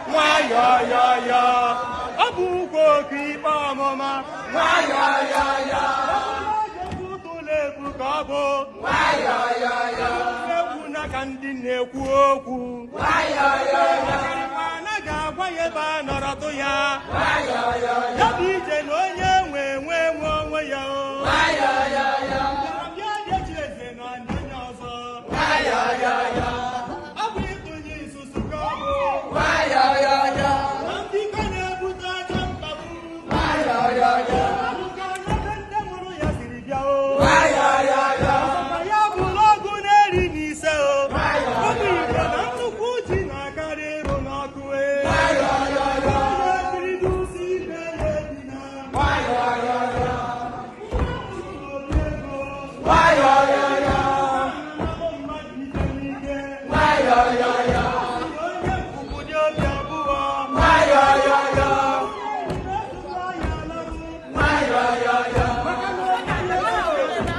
Nwayọyọyọ, ọ bụ ukwu oke ikpe ọmụma. Nwayọyọyọ, tụlụ egwu ka ọ bụ. Nwayọyọyọ, egwu na ka ndị na-ekwu okwu. Nwayọyọyọ, anaghị agwa ya ebe a nọrọ tụ ya. Nwayọyọyọ, ya bụ ije na onye nwe nwe nwe onwe ya o. Nwayọyọyọ, bịa bịa eze na ndị onye ọzọ. Nwayọyọyọ, ọ bụ ịtụnye isusu ka ọ bụ. Nwayọyọyọ, na mbikọ na-ebute ajọ mkpagbu. Nwayọyọyọ, ọ bụ ka n'ebe ndị mụrụ ya siri bịa o. Nwayọyọyọ, ọsọkwa ya bụrụ ọgụ na-eri n'ise o. Ụmụ Igbo na nnukwu ji na-akarị ịrụ n'ọkụ e. Nwayọyọyọ, onye biridusi ibe ya ebina. Nwayọyọyọ, nwayọyọyọ, mmadụ ike n'ike. Nwayọyọyọ, onye nkwukwu dị obi abụọ. Nwayọyọyọ, nwayọyọyọ, maka na onye nwayọyọyọ.